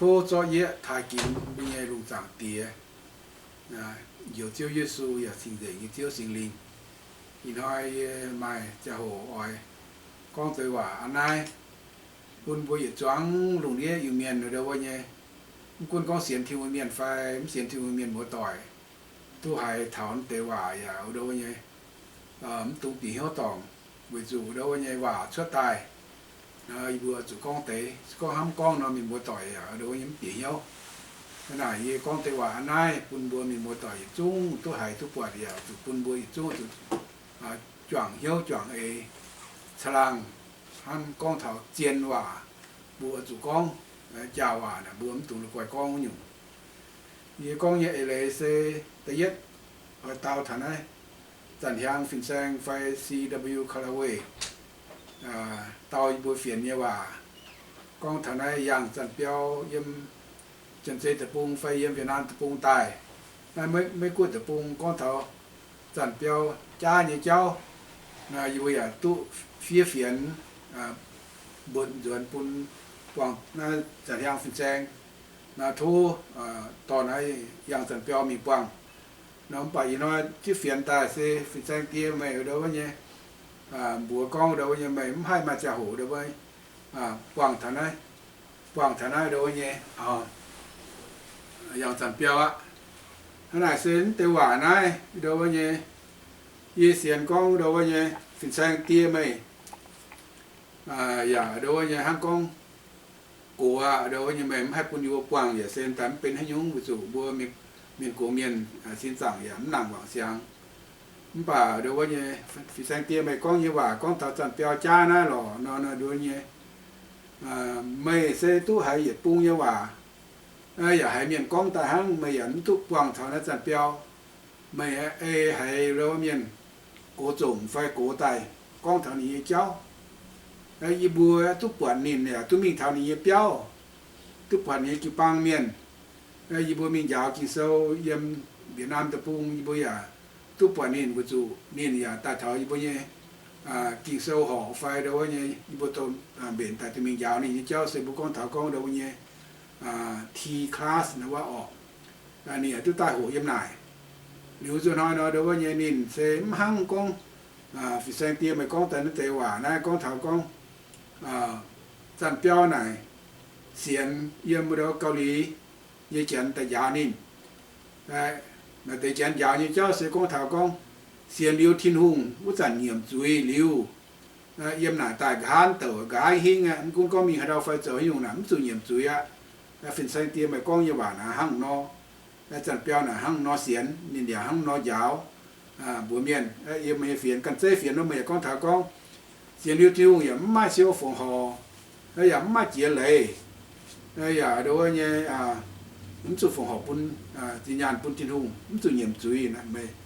Tov zorqv yie taaih ginx mbuo nyei lungh zaangc Diex, njoux Ziouv Yesu yaac cing-nzengc nyei Ziouv Singx Lingh. Ih hnoi yie maaih ziangh hoc oix gorngv deix waac a'naaiv bun mbuo yietc zuangx lungh ndiev Iu-Mienh ndo wuov nyei, mv gunv gorngv sienx Tin-Hungh mienh fai mv sienx Tin-Hungh mienh muoz-doic, duqv haiz taux naaiv deix waac yaac ndo wuov nyei mv dungx bieqc hnyouv dorngc, weic zuqc ndo wuov nyei waac cuotv daaih, yie mbuo zuqc gorngv deix, gorngv hnamv gorngv nor mienh muoz-doic yaac ndo wuov nyei mv bieqc hnyouv. Hnangv naaic yie gorngv deix waac a'naaiv bun mbuo mienh muoz-doic yietc zungv duqv haiz duqv buatc yaac zuqc bun mbuo yietc zungv zuqc juangc hnyouv juangc eix, caangh laangh hnamv gorngv taux zien waac, mbuo zuqc gorngv jaax waac naaic mbuo mv dungx la'guaih gorngv wuov nyungc. Yie gorngv nyei eix leiz se da'yietv oix dau taux naaiv Zanc Hiaang fin-saeng fai C W Callaway dau yie mbuo fienx nyei waac, gorngv taux naaiv yangh Zanc-Biauv yiem Janx-Zei Deic-Bung fai yiem Yietc Naamh Deic-Bung daaih, naaiv Meiv Guoqv Deic-Bung gorngv taux Zanc-Biauv jaav nyei jauv, yie mbuo yaac duqv fiev fienx mbuoqc nzuonx bun buangh naaiv Zanc Hiaang fin-saeng. Naaiv tov dorh naaiv yangh Zanc-Biauv mingh buangh. Nor mv baac ih hnoi zipv fienx daaih se fin-saeng die meih ndo wuov nyei, mbuox gorngv ndo wuov nyei meih mv haih maaih ziangh hoc ndo wuov buangh taux naaiv, buangh taux naaiv ndo wuov nyei yangh Zanc-Biauv aqv. Hnangv naaic se mv deix waac naaiv ndo wuov nyei, yie sienx gorngv ndo wuov nyei fin-saeng die meih yaac ndo wuov nyei hnangv gorngv gox aqv, ndo wuov nyei meih mv haih bun yie mbuo buangh yaac se daaih mv benx haaix nyungc, weic zuqc mbuo mienh gox mienh sin zaangc yaac mv nangc wangc siangx. Mv baac ndo wuov nyei fin-saeng die meih gorngv nyei waac gorngv taux Zanc-Biauv jaav naaiv lorqc nor, ndo wuov nyei meih se duqv haiz yietc bung nyei waac, yaac haiz mienh gorngv daaih hnangv, meih yaac mv duqv buangh taux naaiv Zanc-Biauv. Meih ei haiz ndo wuov mienh gox zomc fai gox daaih gorngv taux ninh nyei jauv, yie mbuo duqv buatc ninh yaac duqv mingh taux ninh nyei biauv, duqv buatc ninh nyei jiu-baang mienh. Yie mbuo mingh njaaux Ging-Sou yiem Yietc Naamh Deic-Bung, yie mbuo yaac duqv buatc ninh weic zuqc ninh yaac daaih taux yie mbuo nyei Ging-Sou horqc fai ndo wuov nyei, yie mbuo dorh mbenc daaih duqv mingh njaaux ninh nyei jauv se mbuo gorngv taux gorngv ndo wuov nyei T class naaiv waac orqc. Ninh yaac duqv daaih hoqc yiem naaic. Liuz nzunc hnoi nor ndo wuov nyei ninh se mv hnangv gorngv fin-saeng die meih gorngv daaih naaiv deix waac naaiv gorngv taux gorngv Zanc-Biauv naaic sienx yiem wuov Gau Lih nyei Janx daaih njaaux ninh. Naaiv deix Janx njaaux nyei jauv se gorngv taux gorngv sienx liuz Tin-Hungh wuov zanc nyiemc zuiz liuz, yiem naaic daaih nqa'haav douc nqa'haav hingv aqv. Mv gunv gorngv mingh haaix ndau fai zoux haaix nyungc naaic mv zuqc nyiemc zuiz aqv. Fin-saeng die meih gorngv nyei waac naaic hnangv nor, Zanc-Biauv naaic hnangv nor sienx, ninh yaac hnangv nor njaaux mbuox mienh. Yiem meih nyei fienx, ganh zeiv fienx nor meih yaac gorngv taux gorngv sienx liuz Tin-Hungh yaac mv maaih siou fongc horc, yaac mv maaih jiex leiz, yaac ndo wuov nyei mv zuqc fongc horc bun zinh nyaanh bun Tin-Hungh, mv zuqc nyiemc zuiz.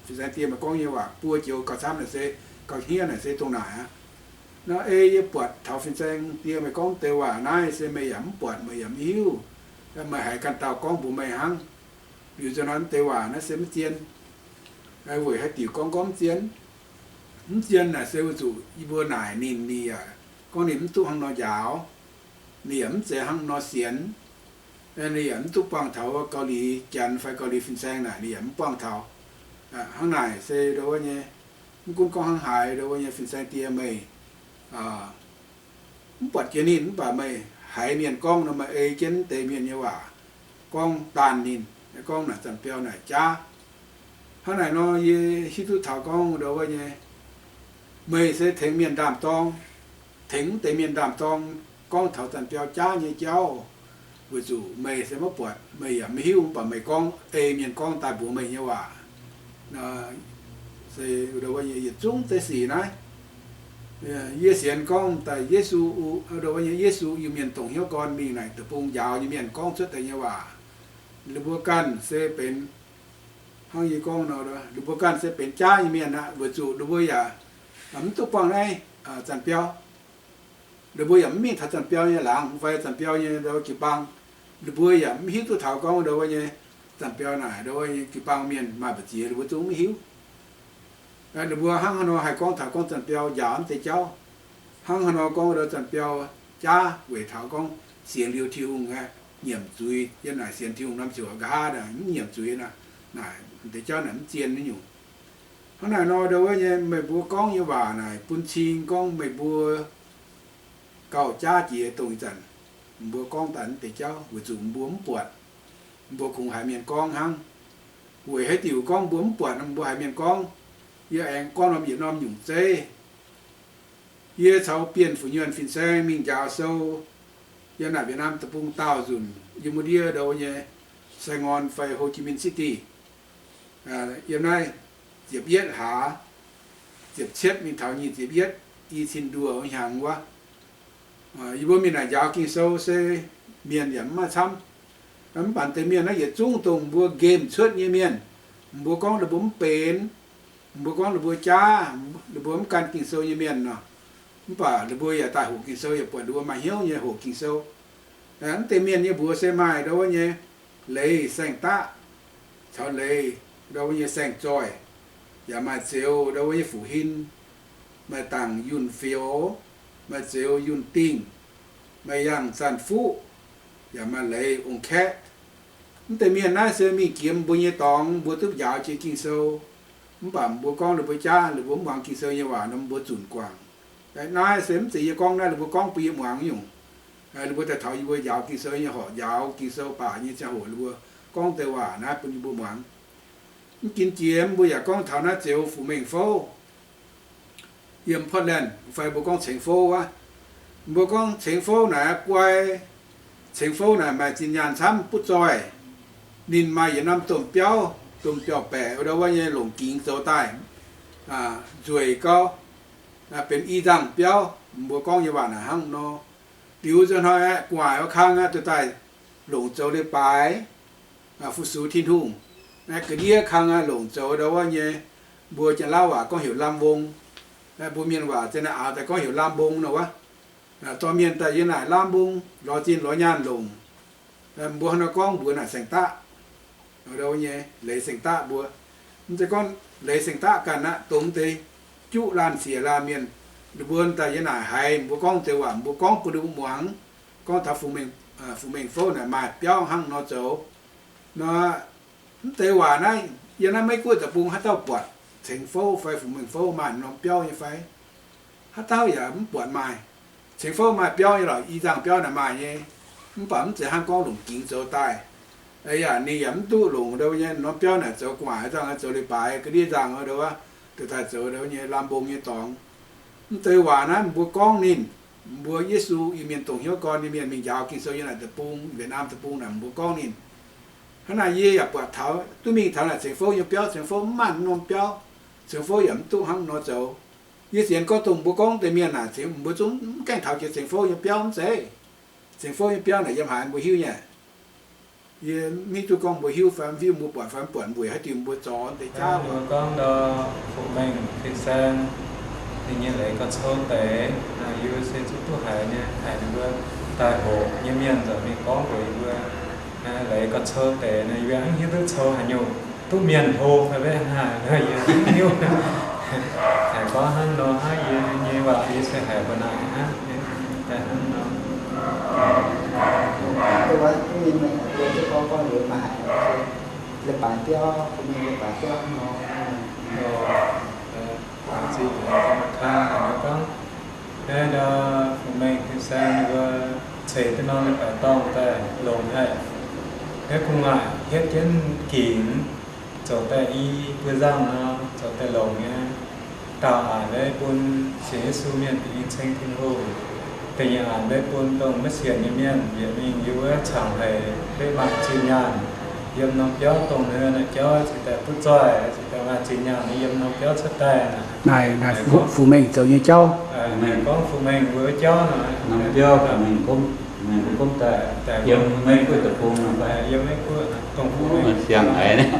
Fin-saeng die meih gorngv nyei waac buo joux gauh camv naaic se, gauh hniev naaic se dongh naaic aqv. Nor ei yie buatc taux fin-saeng die meih gorngv deix waac naaiv se meih yaac mv buatc, meih yaac mv hiuv, meih haiz ganh dauh gorngv mbuox meih hnangv. Liuz nzunc hnoi deix waac naaiv se mv zien. Weic haaix diuc gorngv gorngv mv zien? Mv zien naaic se weic zuqc yie mbuo naaic ninh, ninh yaac gorngv ninh mv duqv hnangv nor njaaux, ninh yaac mv zeiz hnangv nor sienx, ninh yaac mv duqv buangh taux Gau Lih Janx fai Gau Lih fin-saeng naaic, ninh yaac mv buangh taux. Hnangv naaic se ndo wuov nyei, mv gunv gorngv hnangv haaix ndo wuov nyei fin-saeng die meih mv buatc jiex ninh, mv baac meih haiz mienh gorngv nor meih ei jienv deix mienh nyei waac gorngv daanh ninh, gorngv naaic Zanc-Biauv naaic jaav. Hnangv naaic nor yie hiuv duqv taux gorngv ndo wuov nyei, meih se tengx mienh ndaam-dorng, tengx mv deix mienh ndaam-dorng gorngv taux Zanc-Biauv jaav nyei jauv, weic zuqc meih se maiv buatc, meih yaac maiv hiuv, mv baac meih gorngv ei mienh gorngv daaih mbuox meih nyei waac. Se ndo wuov nyei yietc zungv deix sic naaiv, yie sienx gorngv daaih Yesu, ndo wuov nyei Yesu Iu-Mienh dongh hnyouv gorn mingh naaic deic-bung njaaux nyei mienh gorngv cuotv deix nyei waac. Ninh mbuo ganh se benx, hnangv yie gorngv nor, ninh mbuo ganh se benx jaav nyei mienh aqv, weic zuqc ninh mbuo yaac mv duqv buangh naaiv Zanc-Biauv. Ninh mbuo yaac mv mingh taux Zanc-Biauv nyei laangz fai Zanc-Biauv nyei jiu-baang. Ninh mbuo yaac mv hiuv duqv taux gorngv ndo wuov nyei Zanc-Biauv naaic ndo wuov nyei jiu-baang mienh maaih mbu'ziex, ninh mbuo zungv mv hiuv. Ninh mbuo hnangv haaix nor haih gorngv taux gorngv Zanc-Biauv njaaux mv deix jauv, hnangv haaix nor gorngv ndo Zanc-Biauv jaav weic taux gorngv sienx liuz Tin-Hungh aqv. nyiemc zuiz. Yiem naaic sienx Tin-Hungh norm ziouc nqa'haav naaic mv nyiemc zuiz naaic, naaic deix jauv naaic mv zien nyei nyungc. Hnangv naaic nor, ndo wuov nyei meih mbuo gorngv nyei waac naaic bun cing gorngv meih mbuo gauh jaav jiex dongh ih zanc mbuo gorngv daaih naaiv deix jauv, weic zuqc mbuo mv buatc, mbuo kungx haiz mienh gorngv hnangv. Weic haaix diuc gorngv mbuo mv buatc, mbuo haiz mienh gorngv? Yie aengx gorngv norm yietc norm nyungc zeiv. Yie caux Bienh Fuc Nyuonh fin-saeng mingh njaaux sou yiem naaic Việt Nam deic-bung daauh nzunc, yiem wuov ndiev ndo wuov nyei Sài Gòn fai Hồ Chí Minh City. Yiem naaiv ziepc yietv hlaax, ziepc cietv mingh taux nyic ziepc yietv, i cin nduoh hnyangx wuov. Yie mbuo mingh naaic njaaux Ging-Sou se mienh yaac mv maaih camv. Mv baac deix mienh naaiv yietc zungv dongh mbuo nqemh cuotv nyei mienh. Mbuo gorngv ninh mbuo mv benx, mbuo gorngv ninh mbuo jaav, ninh mbuo mv gan Ging-Sou nyei mienh nor. Mv baac ninh mbuo yaac daaih hoqc Ging-Sou, yaac buatc ninh mbuo maaih hnyouv nyei hoqc Ging-Sou. Mv deix mienh nyei mbuox se maaih ndo wuov nyei Leiz Saeng-Daqv caux Leiz ndo wuov nyei Saeng-Zoih, yaac maaih Zeux ndo wuov nyei Fuc Hin, maaih Dangc Yunh Fioux, maaih Zeux Yunh Dingh, maaih Yangh Zanh Fuqv, yaac maaih Leiz Ong Kaeqv. Mv deix mienh naaiv se mingh jiex mbuo nyei dorngx, mbuo duqv njaaux jiex Ging-Sou. Mv baac mbuo gorngv ninh mbuo jaav, ninh mbuo mv muangx Ging-Sou nyei waac nor, mbuo zunc guangc. Naaiv se mv zeiz yie gorngv naaiv, ninh mbuo gorngv bun yie muangx nyungc. Ninh mbuo daaih taux yie mbuo njaaux Ging-Sou nyei horqc, njaaux Ging-Sou baac nyei ziangh hoc ninh mbuo gorngv deix waac naaiv bun yie mbuo muangx. Mv ginc jiex mbuo yaac gorngv taux naaiv Zeux Fuc Mengh Fouv yiem Portland fai mbuo gorngv Cengx Fouv wuov. Mbuo gorngv Cengx Fouv naaic guai, Cengx Fouv naaic maaih zinh nyaanh camv butv zoih. Ninh maaih yietc norm domh biauv, domh biauv-baeqc ndo wuov nyei longc gingx zoux daaih, nzueic gauv, benx i nzangh biauv. Mbuo gorngv nyei waac naaic hnangv nor. Liuz nzunc hnoi aeqv, gu'nguaaic wuov kang aeqv, duqv daaih longc zoux leiz-baaix, fu-sux Tin-Hungh. Ga'ndiev kang aeqv, longc zoux ndo wuov nyei, mbuo Janx-Lauv waac gorngv heuc lamh mbong. Mbuo mienh waac za'naaiv aaux daaih gorngv heuc lamh mbong nor wuov. Dorh mienh daaih yiem naaic lamh mbong, lorz zinh lorz nyaanh longc. Mbuo hnangv nor gorngv mbuox naaic saeng-daqv, ndo wuov nyei leiz saeng-daqv mbuo. Mv zeiz gorngv leiz saeng-daqv ganh aqv, dongh deix juqv laanh siec laanh mienh, ninh mbuo daaih yiem naaic haiz mbuo gorngv deix waac, mbuo gorngv bun ninh mbuo muangx, gorngv taux Fuc Mengh Fouv naaic maaih biauv hnangv nor zoux. Nor, mv deix waac naaiv yiem naaiv Meiv Guoqv deic-bung haaix dauh buatc Cengx Fouv fai Fuc Mengh Fouv maaih norm biauv nyei fai? Haaix dauh yaac mv buatc maaih. Cengx Fouv maaih biauv nyei lorqc, i nzangh biauv naaic maaih nyei, mv baac mv zeiz hnangv gorngv longc gingx zoux daaih. Yaac ninh yaac mv duqv longc ndo wuov nyei norm biauv naaic zoux gu'nguaaic, ih zanc zoux leiz-baaix ga'ndiev nzangh ndo wuov, duqv daaih zoux ndo wuov nyei lamh mbong nyei dorngx. Mv deix waac naaiv mbuo gorngv ninh, mbuo Yesu Iu-Mienh dongh hnyouv gorn nyei mienh mingh njaaux Ging-Sou yiem naaic deic-bung, Việt Nam deic-bung naaic mbuo gorngv ninh. Hnangv naaic yie yaac buatc taux duqv mingh taux naaic Cengx Fouv nyei biauv, Cengx Fouv mv maaih norm biauv, Cengx Fouv yaac mv duqv hnangv nor zoux. Yie sienx gorngv dongh mbuo gorngv deix mienh naaic, mbuo zungv mv gaengh taux jiex Cengx Fouv nyei biauv mv zeiz. Cengx Fouv nyei biauv naaic yiem haaix mbuo hiuv nyei? Yie mv hiuv duqv gorngv mbuo hiuv fai mv hiuv, mbuo buatc fai mv buatc, mbuo haaix diuc mbuo zorc deix jaav. Mbuo gorngv ndau Fuqv Mengh Fin-Saeng ninh nyei leiz gauh cou deix, yie mbuo se zungv duqv haiz nyei, haiz ninh mbuo daaih hoqc nyei mienh nzengc mingh gorngv mbuox yie mbuo, leiz gauh cou deix nor, yie mbuo mv hiuv duqv cou haaix nyungc, duqv mienh hlo fai mv haaix, yie mv hiuv. Haiz gorngv hnangv nor hnangv yie nyei waac yie se haiz mbuo naaic hnangv, daaih hnangv nor. Leiz-baaix biauv, leiz-baaix biauv hnangv nor. Gorngv, Fuqv Mengh Fin-Saeng ninh mbuo ceix deix norm leiz-baaix dorngh daaih longc haic. Maiv gu'nguaaic hietv jienv gingx zoux daaih i buo nzangh nor, zoux daaih longc nyei. Daauh a'hneiv bun sienx Yesu mienh bieqc nyei ceng Tin-Hungh. Da'nyeic a'hneiv bun dongh maiv sienx nyei mienh yietc mingh yiem wuov cangx haic, maiv maaih zinh nyaanh. Yiem norm biauv dongh naaiv jauv cingx daaih butv zoih, cingx daaih maaih zinh nyaanh nyei yiem norm biauv cuotv daaih. Naaic, naaic Fuqv Mengh zoux nyei jauv. Gorngv Fuqv Mengh mbuo jauv naaic, norm biauv mbuo gomv daaih, yiem Meiv Guoqv deic-bung naaic, yiem Meiv Guoqv dongh Fuqv Mengh siang-haic naaic.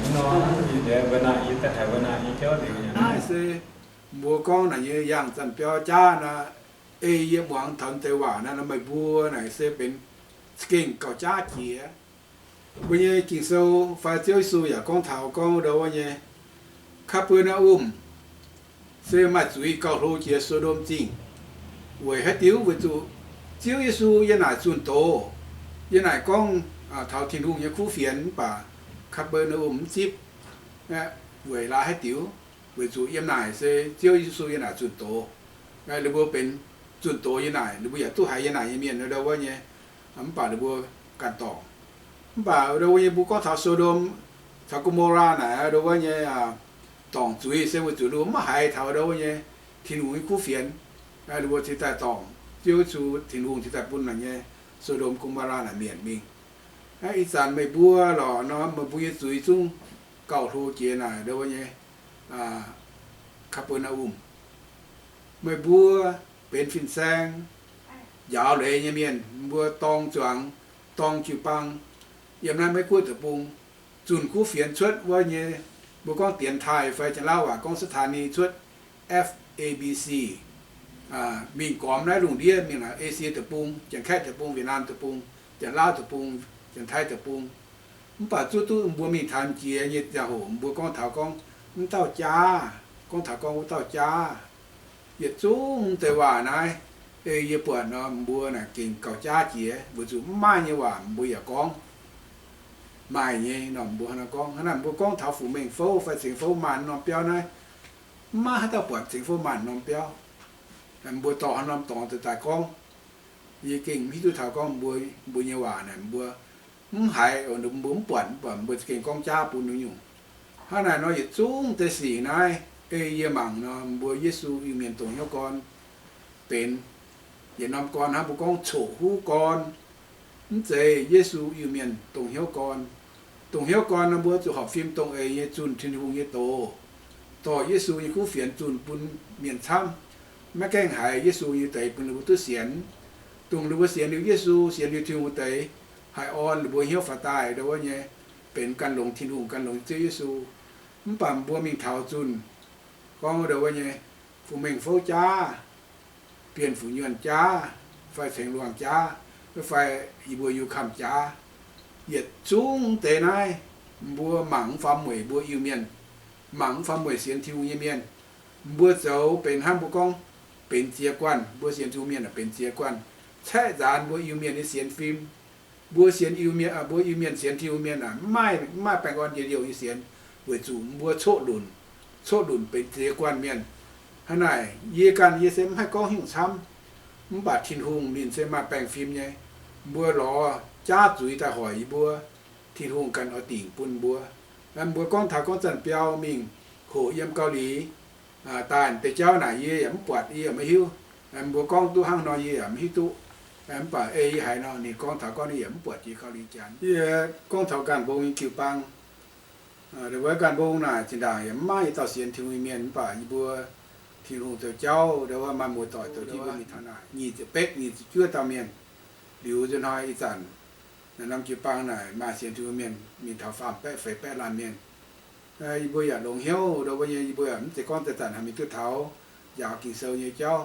Mbuo naaic yie daaih haiz mbuo naaic nyei jauv liuz, naaiv se mbuo gorngv naaic nyei yangh zanc biauv jaav naaic. Ei yie muangx taux deix waac naaiv, meih mbuo naaic se benx za'gengh gauh jaav jiex. Mbuo nyei Ging-Sou fai Ziouv Yesu yaac gorngv taux gorngv ndo wuov nyei, Kaa^be^naa^um se maaih zuiz gauh hlo jiex So^ndom Zingh. Weic haaix diuc? Weic zuqc Ziouv Yesu yiem naaic zunh doz, Yie naaic gorngv taux Tin-Hungh nyei kuv fienx mv baac Ka^be^naa^um mv zipv, weic laaix haaix diuc? Weic zuqc yiem naaic se Ziouv Yesu yiem naaic zunh doz. Ninh mbuo benx zunh doz yiem naaic, ninh mbuo yaac duqv haiz yiem naaic nyei mienh ndo wuov nyei, mv baac ninh mbuo ganh dorngc. Mv baac ndo wuov nyei mbuo gorngv taux So^ndom caux Go^mo^laa naaic ndo wuov nyei dorngc zuiz se weic zuqc ninh mbuo maiv haiz taux ndo wuov nyei Tin-Hungh nyei kuv fienx. Ninh mbuo cingx daaih dorngc Ziouv Yesu, Tin-Hungh cingx daaih bun naaic nyei So^ndom Go^mo^laa naaic mietc mingh. Ih zanc meih mbuo lorqc nor, meih mbuo nyei zuiz zungv gauh hlo jiex naaic ndo wuov nyei Ka^be^naa^um. Meih mbuo benx fin-saeng, njaaux leiz nyei mienh, mbuo dorng zuangx, dorng jiu-baang, yiem naaiv Meiv Guoqv deic-bung, zunh kuv fienx cuotv wuov nyei, mbuo gorngv dienx taaih fai Janx-Laauv waac gorngv ສະຖານີ cuotv FABC, mingh gormx naaiv lungh ndiev mingh naaic Esie deic-bung, Janx-Kaeqv deic-bung, Việt Nam deic-bung, Janx-Laauv deic-bung, Janx-Taiv deic-bung. Mv baac zuov duqv mbuo mingh taux jiex nyei ziangh hoc mbuo gorngv taux gorngv wuov dauh jaav, gorngv taux gorngv wuov dauh jaav, yietc zungv deix waac naaiv, ei yie buatc nor mbuo naaic gengh gauh jaav jiex weic zuqc mv maaih nyei waac mbuo yaac gorngv. Maaih nyei nor mbuo hnangv naaiv gorngv, hnangv naaiv mbuo gorngv taux Fu-Mengh Fouv fai Cingx Fouv Maanh norm biauv naaiv, mv maaih haaix dauh buatc Cingx Fouv Maanh norm biauv. Mbuo dorh haaix norm dorngx daaih gorngv, yie gengh mv hiuv duqv taux gorngv mbuo, mbuo nyei waac naaic mbuo mv haiz, mbuo mv buatc, mv baac mbuo gengh gorngv jaav bun nyungc-nyungc. Hnangv naaic nor yietc zungv deix sic naaiv, ei yie mangc nor mbuo Yesu Iu-Mienh dongh hnyouv gorn benx yietc norm gorn hnangv mbuo gorngv coqv-huv gorn. Mv zeiz Yesu Iu-Mienh dongh hnyouv gorn. Dongh hnyouv gorn nor mbuo zuqc horpc fim dongh eix nyei zunh Tin-Hungh nyei doz, dorh Yesu nyei kuv fienx zunh bun mienh camv, maiv gaengh haiz Yesu nyei deix bun ninh mbuo duqv sienx. Dongh ninh mbuo sienx liuz Yesu, sienx liuz Tin-Hungh deix, haih orn ninh mbuo hnyouv faaux daaih ndo wuov nyei, benx gan longx Tin-Hungh, gan longx Ziouv Yesu. Mv baac mbuo mingh taux zunh gorngv ndo wuov nyei Fu-Mengh Fouv jaav, Bienh Fuc Nyuonh jaav, fai Ceng Luangh jaav, fai yie mbuo Yiu Kamh jaav, yietc zungv deix naaiv mbuo mangc mv faaux mueic mbuo Iu-Mienh, mangc mv faaux mueic sienx Tin-Hungh nyei mienh. Mbuo zoux benx hnangv mbuo gorngv benx ziex guanh, mbuo sienx Tin-Hungh mienh benx ziex guanh, caeqv nzaanx mbuo Iu-Mienh nyei sienx fim. Mbuo sienx Iu-Mienh, mbuo Iu-Mienh sienx Tin-Hungh mienh aeqv, mv maaih, mv maaih baengh orn njien-youh nyei sienx, weic zuqc mbuo coqv lunc, coqv lunc benx ziex guanh mienh. Hnangv naaic yie ganh yie se mv haih gorngv nyungc camv, mv baac Tin-Hungh ninh se maaih baengh fim nyei. Mbuo lorz jaav zuiz daaih hoic yie mbuo, Tin-Hungh ganh oix dingc bun mbuo. Mbuo gorngv taux gorngv zanc biauv mingh hoqc yiem Gau^li daaih deix jauv naaic yie yaac mv buatc, yie yaac maiv hiuv. Mbuo gorngv duqv hnangv nor yie yaac mv hiuv duqv. Mv baac ei yie haiz nor ninh gorngv taux gorngv ninh yaac mv buatc jiex Gau^li Janx. Yie gorngv taux ganh mbong nyei jiu-baang, wuov ganh mbong naaic zinh ndaangc yaac mv maaih yietc dauh sienx Tin-Hungh nyei mienh, mv baac yie mbuo Tin-Hungh zoux jauv ndo wuov maaih muoz-doic zoux jienv mbuo mingh taux naaic nyic ziepc betv nyic ziepc juov dauh mienh. Liuz nzunc hnoi ih zanc naaiv norm jiu-baang naaic maaih sienx Tin-Hungh mienh mingh taux faam baeqv feix baeqv laanh mienh. Yie mbuo yaac longx hnyouv ndo wuov nyei, yie mbuo yaac mv zeiz gorngv daaih zanc haih mingh duqv taux njaaux Ging-Sou nyei jauv.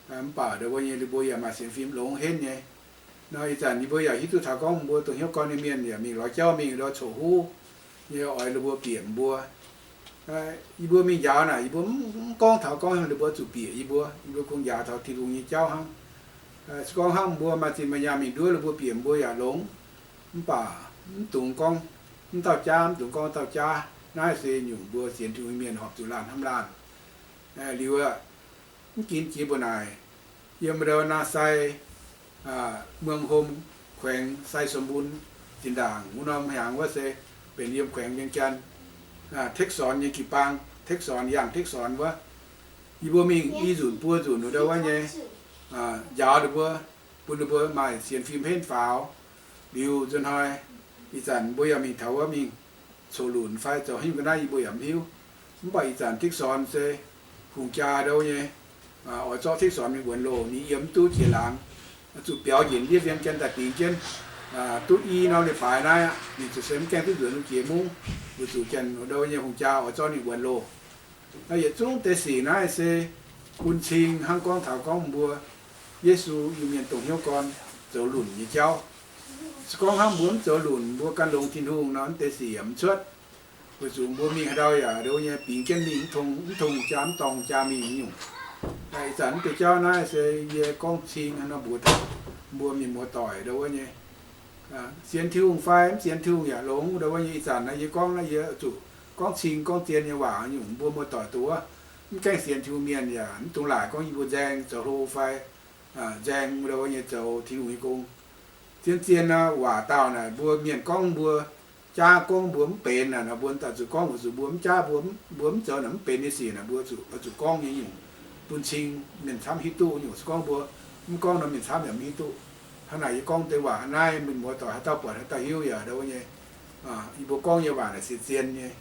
Mv baac ndo wuov nyei yie mbuo yaac maaih sienx fim longx henv nyei. Nor ih zanc yie mbuo yaac hiuv duqv taux gorngv mbuo dongh hnyouv gorn nyei mienh yaac mingh lorz jauv mingh ndo coqv-huv nyei oix ninh mbuo bieqc mbuo. Yie mbuo mingh njaaux naaic yie mbuo mv gorngv taux gorngv ninh mbuo zuqc bieqc yie mbuo. Yie mbuo kungx njaaux taux Tin-Hungh nyei jauv hnangv. Se gorngv hnangv mbuo maaih zinh maaih nyaanh mingh nduov ninh mbuo bieqc mbuo yaac longx. Mv baac mv dungx gorngv mv dauh jaav, mv dungx gorngv dauh jaav. Naaiv se nyungc mbuo sienx Tin-Hungh mienh horpc zuqc laanh hnamv laanh. Liuz aqv, mv ginv jiex mbuo naaic, yiem ndo Naah Sai, เมืองโฮม แขวงไซสมบูรณ์ zinh ndaangc wuov norm hnyangx wuov se benx yiem แขวงเวียงจันทน์, เท็กซอน nyei jiu-baang, เท็กซอน yangh เท็กซอน wuov. Yie mbuo mingh i nzunc buo nzunc wuov ndo wuov nyei, njaaux ninh mbuo, bun ninh mbuo maaih sienx fim henv faaux. Liuz nzunc hnoi ih zanc mbuo yaac mingh taux wuov mingh coqv lunc fai zoux haaix nyungc ga'naaiv yie mbuo yaac mv hiuv. Mv baac ih zanc เท็กซอน se hungh jaa ndo nyei, oix zorqv เท็กซอน mingh wuonx loh, ninh yiem mv duqv jiex laangz, zuqc biaux njiec ndiev เวียงจันทน์ daaih bingx jienv, duqv i norm leiz-baaix naaiv aqv, ninh zuqc se mv gaengh duqv nzuonx jiex mungv, weic zuqc janx ndo nyei hungh jaa oix zorqv ninh wuonx loh. Yietc zungv deix sic naaiv se bun cing hnangv gorngv taux gorngv mbuo Yesu Iu-Mienh dongh hnyouv gorn zoux lunc nyei jauv. Se gorngv hnangv mbuo mv zoux lunc, mbuo gan longx Tin-Hungh nor, naaiv deix sic yaac mv cuotv. Weic zuqc mbuo mingh haaix ndau yaac ndo nyei bingx jienv mingh, mv tong, mv tong jaa, mv dorng jaa mingh nyungc. Ih zanc naaiv deix jauv naaiv se yie gorngv cing hnangv nor mbuox taux mbuo mienh muoz-doic ndo wuov nyei. sienx Tin-Hungh fai mv sienx Tin-Hungh yaac longx. Ndo wuov nyei ih zanc naaiv yie gorngv naaiv yie zuqc gorngv cing gorngv zien nyei waac nyungc mbuo muoz-doic duqv wuov, mv gaengh sienx Tin-Hungh mienh yaac mv dungx laaic gorngv yie mbuo nzaeng zoux hlo fai nzaeng ndo wuov nyei zoux Tin-Hungh nyei gong. Zien-zien nor waac dauh naaic mbuo mienh gorngv mbuo jaav gorngv mbuo mv benx naaic nor mbuo daaih zuqc gorngv weic zuqc mbuo mv jaav, mbuo mv zoux naaic mv benx nyei sic naaic mbuo zuqc, zuqc gorngv nyei nyungc bun cing mienh camv hiuv duqv nyungc. Se gorngv mbuo mv gorngv nor mienh camv yaac mv hiuv duqv. Hnangv naaic yie gorngv deix waac naaiv mienh muoz-doic haaix dauh buatc haaix dauh hiuv yaac ndo wuov nyei. Yie mbuo gorngv nyei waac naaic se zien nyei.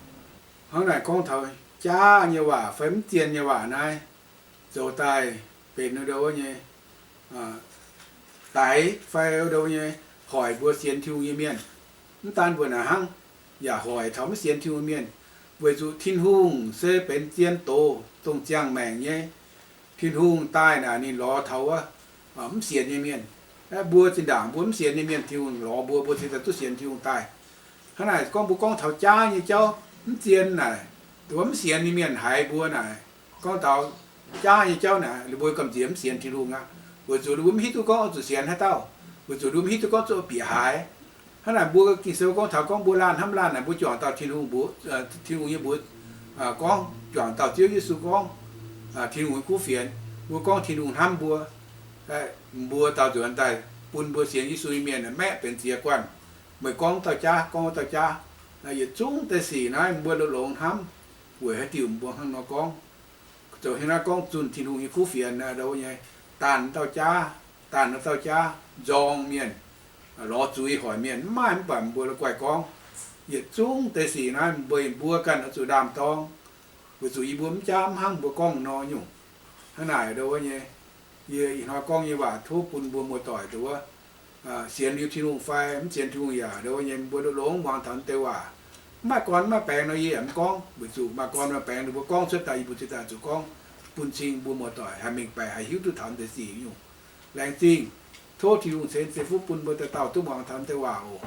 Hnangv naaic gorngv taux jaav nyei waac fai mv zien nyei waac naaiv zoux daaih benx ndo wuov nyei daix fai ndo wuov nyei hoic mbuo sienx Tin-Hungh nyei mienh. Mv daan mbuo naaic hnangv, yaac hoic taux mv sienx Tin-Hungh mienh, weic zuqc Tin-Hungh se benx zien doz dongh ziangh maengc nyei. Tin-Hungh daaih naaic ninh lorz taux wuov mv sienx nyei mienh. Aeqv, mbuo zinh ndaangc mbuo mv sienx nyei mienh Tin-Hungh lorz mbuo, mbuo cingx daaih duqv sienx Tin-Hungh daaih. Hnangv naaic gorngv mbuo gorngv taux jaav nyei jauv mv zien naaic, wuov mv sienx nyei mienh haiz mbuo naaic, gorngv taux jaav nyei jauv naaic mbuo gamh nziex mv sienx Tin-Hungh aqv, weic zuqc mbuo mv hiuv duqv gorngv oix zuqc sienx haaix dauh, weic zuqc mbuo mv hiuv duqv gorngv zuqc bieqc haaix. Hnangv naaic mbuo Ging-Sou gorngv taux gorngv mbuo laanh hnamv laanh naaic mbuo juangc dauh Tin-Hungh mbuox, Tin-Hungh nyei mbuox gorngv, juangc dauh Ziouv Yesu gorngv, Tin-Hungh nyei kuv fienx, mbuo gorngv Tin-Hungh hnamv mbuo, mbuo dauh nzuonx daaih bun mbuo sienx Yesu nyei mienh maeqv benx ziex guanh. Meih gorngv dauh jaav, gorngv wuov dauh jaav. Yietc zungv deix sic naaiv mbuo longx-longx hnamv, weic haaix diuc mbuo hnangv nor gorngv? Zoux haaix nor gorngv zunh Tin-Hungh nyei kuv fienx ndo wuov nyei, daanh dauh jaav, daanh wuov dauh jaav, nzorng mienh, lorz zuiz hoic mienh, mv maaih mv baac mbuo la'guaih gorngv. Yietc zungv deix sic naaiv mbuo, mbuo ganh oix zuqc ndaam-dorng, weic zuqc yie mbuo mv jaav mv hnangv mbuo gorngv nor nyungc. Hnangv naaic ndo wuov nyei, yie ih hnoi gorngv nyei waac tov bun mbuo muoz-doic ndo wuov sienx liuz Tin-Hungh fai mv sienx Tin-Hungh yaac ndo wuov nyei, mbuo longx-longx muangx taux deix waac. Mv maaih gorn mv maaih baengx nor yie yaac mv gorngv, weic zuqc maaih gorn maaih baengx ninh mbuo gorngv cuotv daaih yie mbuo cingx daaih zuqc gorngv bun cing mbuo muoz-doic haih mingh baeqc, haih hiuv duqv taux deix sic nyungc. Laengz zingh. Tov Tin-Hungh ceix fuqv bun mbuo dauh dauh duqv muangx taux deix waac oc.